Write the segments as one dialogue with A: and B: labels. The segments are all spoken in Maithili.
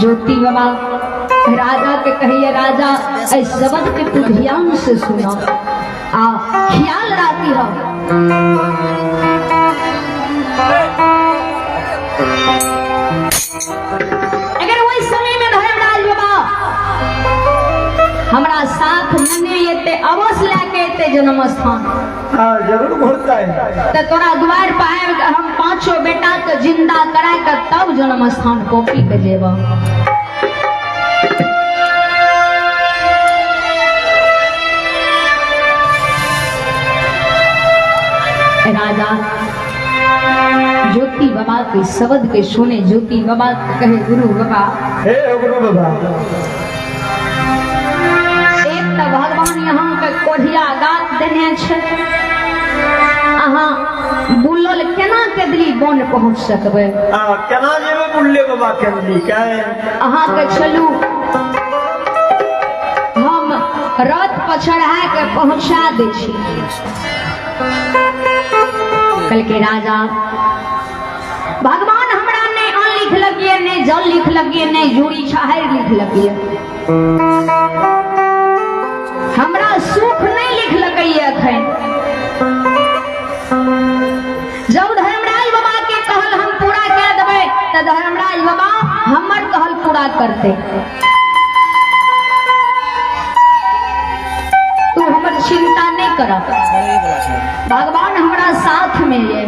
A: ज्योति बाबा राजा के कहिए, राजा एहि शब्द के तू ध्यान से सुना आ ख्याल राखी हो। अगर वही समय में धर्मराज बाबा हमरा साथ नने एते अवश्य लए के एते जन्म स्थान।
B: हाँ जरूर घुरता है।
A: तो तोरा द्वार पर आबि के हम पांचों बेटा के जिंदा करा के तब जन्म स्थान कॉपी के जेब। राजा ज्योति बाबा के शब्द के सुने ज्योति बाबा के कहे, गुरु बाबा,
B: हे गुरु बाबा,
A: एक तो भगवान यहाँ के कोढ़िया गात देने छै, अहाँ बुलल केना केदली वन पहुँच सकबै?
B: केना जेबै बुलले बाबा केदली के?
A: अहाँ के चलू हम रथ पर चढ़ा के पहुँचा दै छी। कहलकै राजा, भगवान हमरा नहि अन्न लिखलक ये, नहि जल लिखलक ये, नहि जूड़ी छाहरि लिखलक ये, हमरा सुख नहि लिखलक ये अखन। जब धर्मराज बाबा के कहल हम पूरा कए देबै तऽ धर्मराज बाबा हमर कहल पूरा करते। तू हमर चिंता नहीं कर, भगवान हमरा साथ में ये।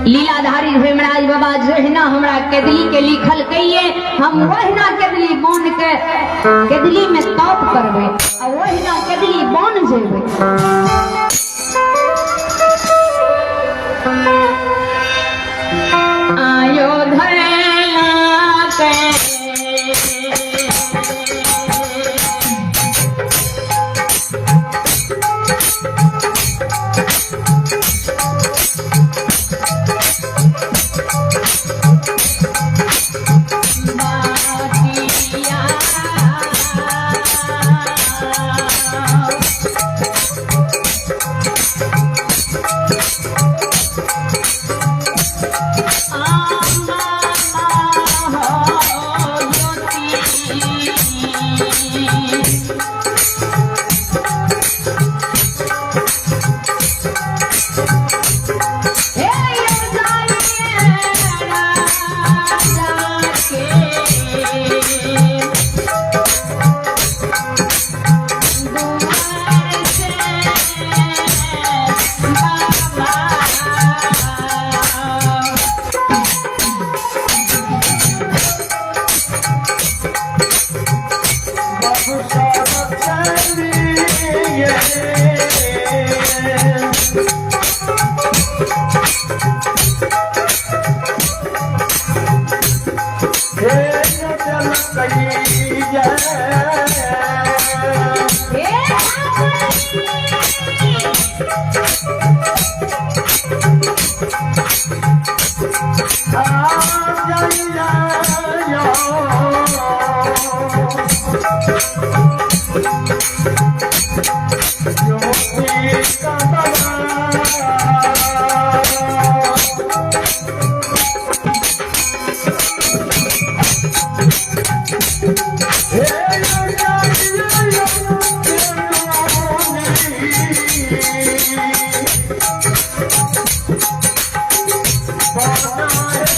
A: लीलाधारी धर्मराज बाबा जहिना हमरा केदली के लिखल कहिए, हम वहिना केदली बन के केदली में तप करबै आ वहिना केदली बन जेबै। आयो धैला के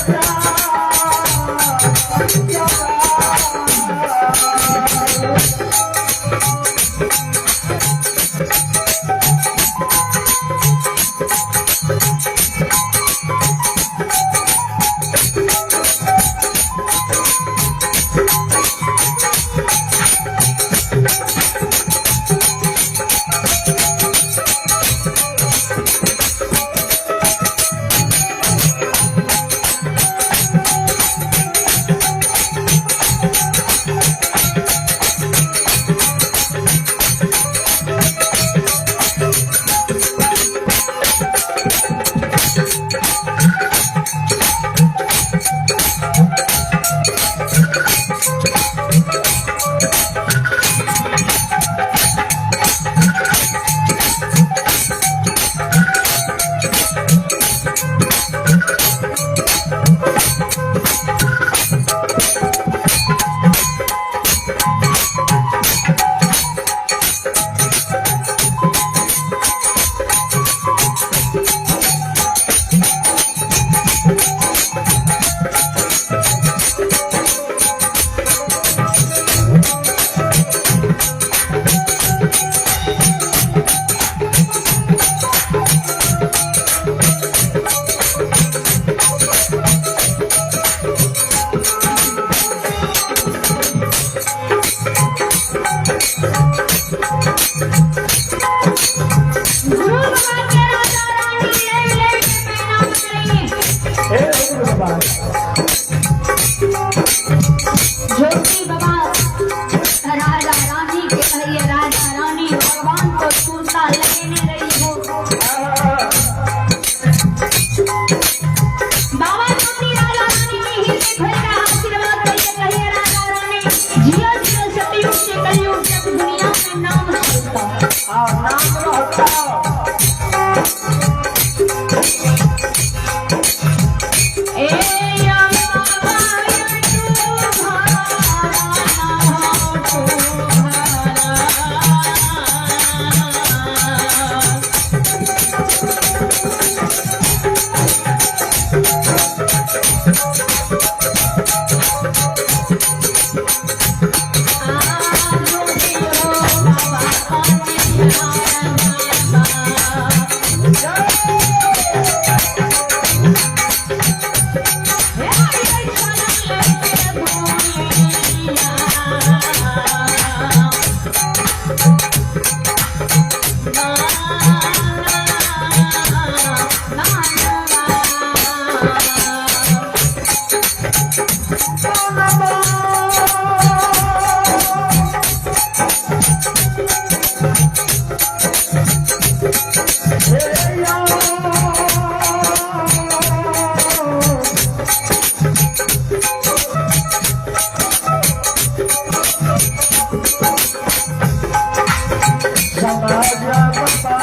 B: Bye. बाबा।
A: ज्योति बाबा राजा रानी के कहिए, राजा रानी भगवान को सुरता लगेने रही हो। बाबा ज्योति राजा रानी के हृदय खोल के आशीर्वाद कहिए, कहिए राजा रानी जियो जियो सतयुग से कलयुग तक दुनिया में नाम चलता।
B: हाँ, नाम रहता।
A: ए बाबा तुम्हारा।
B: हे या। समाज बाबा।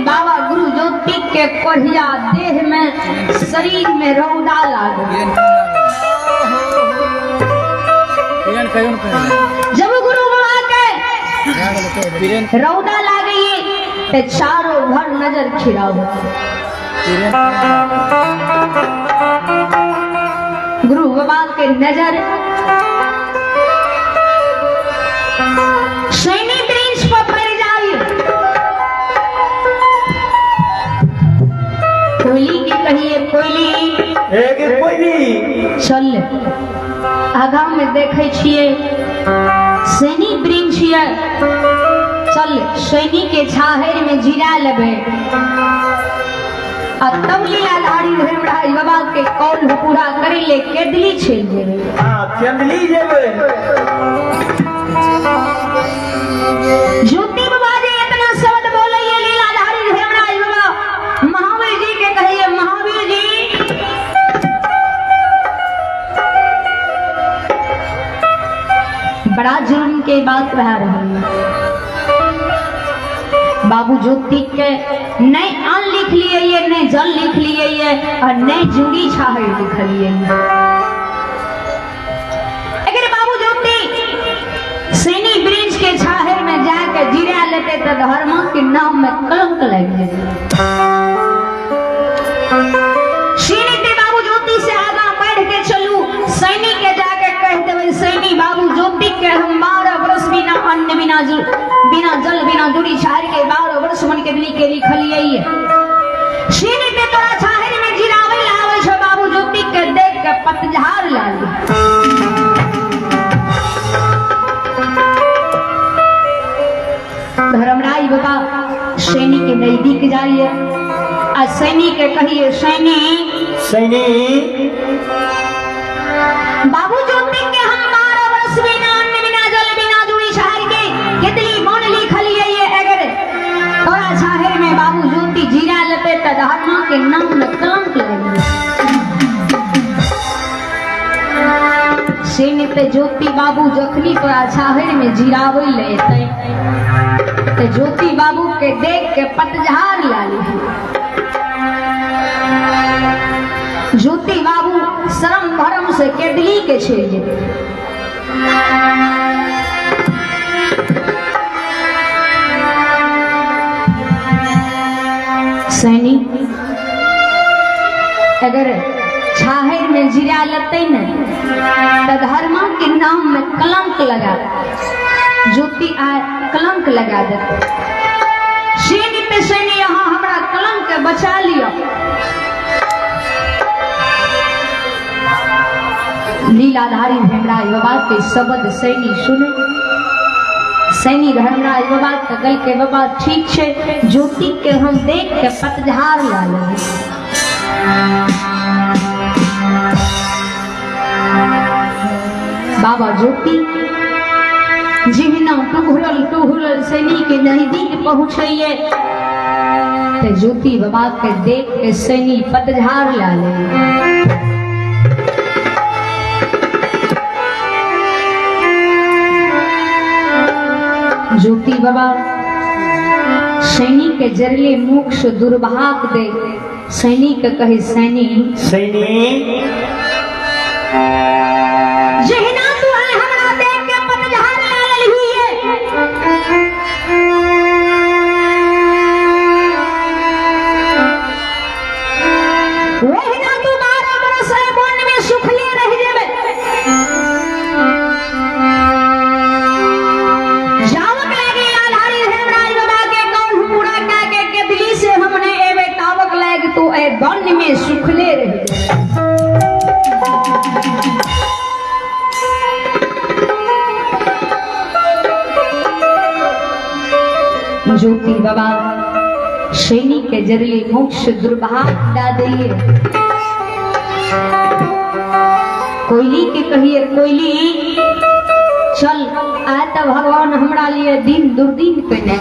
A: बाबा गुरु ज्योति के कोढ़िया देह में शरीर में रौदा लागल। जब गुरु बाबा के रौदा लागे ते चारों भर नजर खिराव। गुरु बाबा के नजर सैनी वृक्ष पर पड़ जाए। कोयली के कहिए कोयली
B: एक कोयली
A: चल आगा में देखे छिए सैनी वृक्ष ये, चल सैनी के छाहर में जिरा लेबे आ तब लीलाधारी धर्मराज बाबा के कौल पूरा करे ले केदली छेल जेबे।
B: हां केदली जेबे।
A: ज्योति बाबा जी इतना शब्द बोले लीलाधारी धर्मराज बाबा महावीर जी के कहिए महावीर जी बड़ा जुर्म के बात रहा रहा बाबू ज्योति के नहीं अन्न लिख लिए ये, नहीं जल लिख लिए ये और नहीं जुड़ी छाहर लिख लिए। अगर बाबू ज्योति सैनी वृक्ष के छाहर में जाके जिरा लेते तो धर्म के नाम में कलंक लग जाए। बाबू ज्योति से आगा बढ़ के चलू सैनी के जाके कह देवे सैनी बाबू ज्योति के हम 12 वर्ष बिना अन्न बिना बिना जल बिना जुड़ी छाहर के 12 वर्ष मन के दिली के लिखलिए। सैनी पे तोरा छाहर में जिरावे लावे छ बाबू ज्योति के देख के पतझार लाली। धर्मराज बाबा सैनी के नजदीक जाइए आ सैनी के कहिए सैनी
B: सैनी
A: बाबू ज्योति के हम 12 वर्ष बिना अन्न बिना जल बिना जुड़ी छाहर के कितनी मन लिखलिए ये। अगर तोरा छाहर में बाबू ज्योति जीरा लेते त धर्म के नाम में कलंक लगे। सैनी ते ज्योति बाबू जखनी तोरा छाहर में जीरावे लेते ते ज्योति बाबू के देख के पतझार लाली। ज्योति बाबू शरम भरम से केदली के छेड़ जेबे। सैनी अगर छाहर में जिरा लेते न त धर्म के नाम में कलंक लगा ज्योति आ कलंक लगा देते। सैनी पे सैनी यहाँ हमरा कलंक के बचा लिया। लीलाधारी धर्मराज बाबा के शब्द सैनी सुने। सैनी धर्मराज बाबा के गल के बाबा ठीक छे ज्योति के हम देख के पतझार लाले। बाबा ज्योति जिहना टुघरल टुघरल सैनी के नजदीक पहुँचैये। ते ज्योति बाबा के देख के सैनी पतझार ला ले। ज्योति बाबा सैनी के जरले मुख से दुर्भाग दे सैनी के कहे सैनी
B: सैनी
A: जहिना तू है हमरा देख के पतझार ला लेलही है, वहिना तू 12 बरस एहि वन में सुखले रह जेबे। जावक लागे आधारी हेमराज बाबा के कौन पूरा कह के केदली से हमने एबे तावक लाग तू ए वन में सुखले रह जेबे। ज्योति बाबा सैनी के जरली मोक्ष दुर्भाग दा दिए। कोयली के कहिए कोयली चल आए तो भगवान हमरा लिए दिन दुर्दिन कने।